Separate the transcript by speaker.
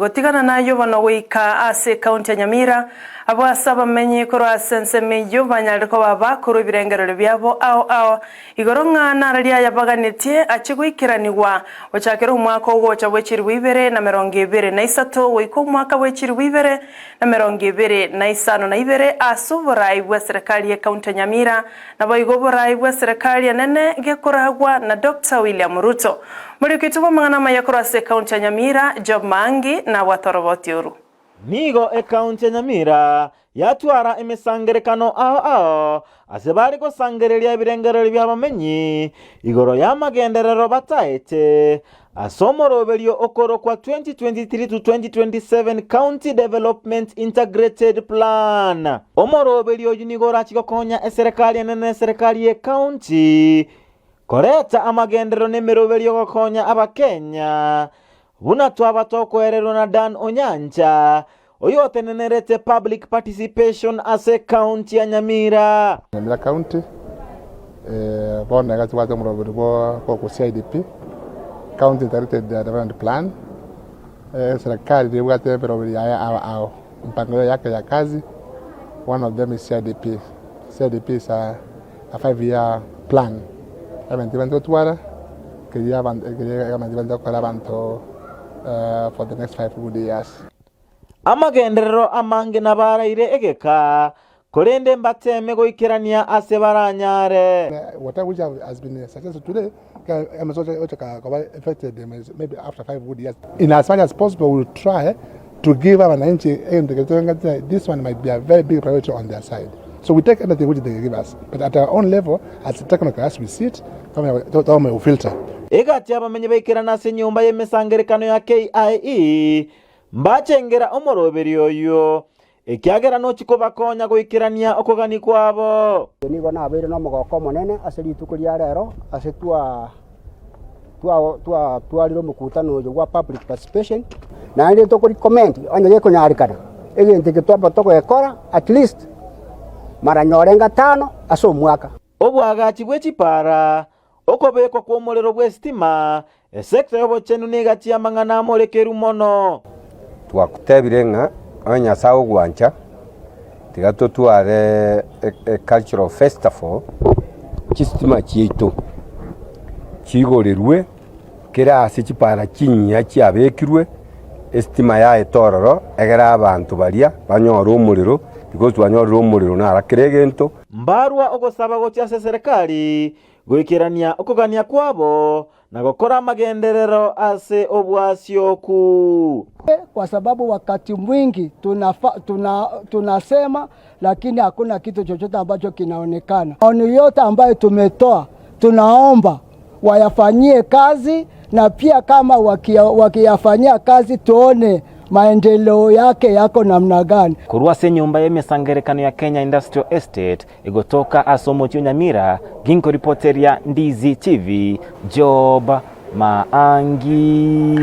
Speaker 1: Gotigana nayio bono goika ase ekaunti ya Nyamira, abwo ase abamenyi korwa ase ensemo eyio banyarire koba bakorwa ebirengererio biabo ao ao igoro ng'a nararia ayabaganetie achie goikeranigwa gochakera omwaka ogocha bwe chilifu 2023 goika omwaka bwe chilifu 2025 ase oborai bw'eserekari y'ekaunti ya Nyamira Naboigo oboraai bw'eserekari enene gekoragwa na Doctor William Ruto. Morioki oito bw'amang'ana amaya korwa ase ekaunti ya Nyamira, Job Maangi, nabwate oroboti oru.
Speaker 2: Nigo ekaunti ya Nyamira yatwara emesangerekano ao ao ase bare gosangereria ebirengererio bi'abamenyi igoro y'amagenderero bataete Ase omoroberio okorokwa 2023 to 2027 County Development Integrated Plan. Omoroberio oyio nigo orache gokonya eserekari enene na eserekari y'ecounty koreta amagenderero na emeroberio gokonya abakenya buna twaba tokoererwa na Dan Onyancha oyotenenerete Public Participation ase ecounty ya Nyamira.
Speaker 3: Nyamira County, bono iga tobwate omoroberi bwa korokwa CIDP, County Integrated Development Plan, eserekari nigo ebwate emeroberi yaye ao ao, mpangilio yake ya kazi, one of them is CIDP. CIDP is a 5 year plan, ebinto ebio togotwara, keria abanto keria ebinto togokora abanto for the next 5 good years.
Speaker 2: Amagenderero amange nabaraire egeka, korende mbateeme goikerania ase baranyare.
Speaker 3: Whatever which has been suggested today, maybe after 5 good years. In as much as possible, we'll try to give our wananchi this one might be a very big priority on their side. So we take anything which they give us, but at our own level, as technocrats, we sit, we filter.
Speaker 2: Egati abamenyi baikerana ase enyomba y'emesangerekano ya KIE, mbachengera omoroberio oyio, ekiagera nochi kobakonya goikerania okogania kwabo.
Speaker 4: Nigo nabeire nomogoko omonene ase rituko ria rero ase twa twatwarire omokutano oyo bwa public participation, naende toko recommend onye gekonyarekana, egento eke twaba togekora at least mara nyore gatano ase omwaka.
Speaker 2: Oboagachi bwe chipara, okobekwa kw'omorero bw'esitima, esecta y'obochenu negati y'amang'ana amorekeru mono.
Speaker 5: Twakotebire ng'a onye Nyasae ogwancha, tiga totware e cultural festival, chistima chiaito chiigorerwe kera ase chipara chinyia chiabekirwe, estima yaete ororo, egere abanto baria banyore omorero, because twanyorire omorero nara kera egento.
Speaker 2: Mbarwa ogosaba gochia ase eserekari goikerania okogania kwabo na gokora amagenderero ase obwasioku.
Speaker 4: Kwa sababu wakati mwingi tunafa, tuna, tunasema lakini hakuna kitu chochote ambacho kinaonekana. Maoni yote ambayo tumetoa tunaomba wayafanyie kazi, na pia kama wakiyafanyia kazi tuone maendeleo yake yako namna gani.
Speaker 2: Korwa ase enyomba y'emesangerekano ya Kenya Industrial Estate egotoka ase omochie o Nyamira, ginkoripoteria Ndizi TV, Job Maangi.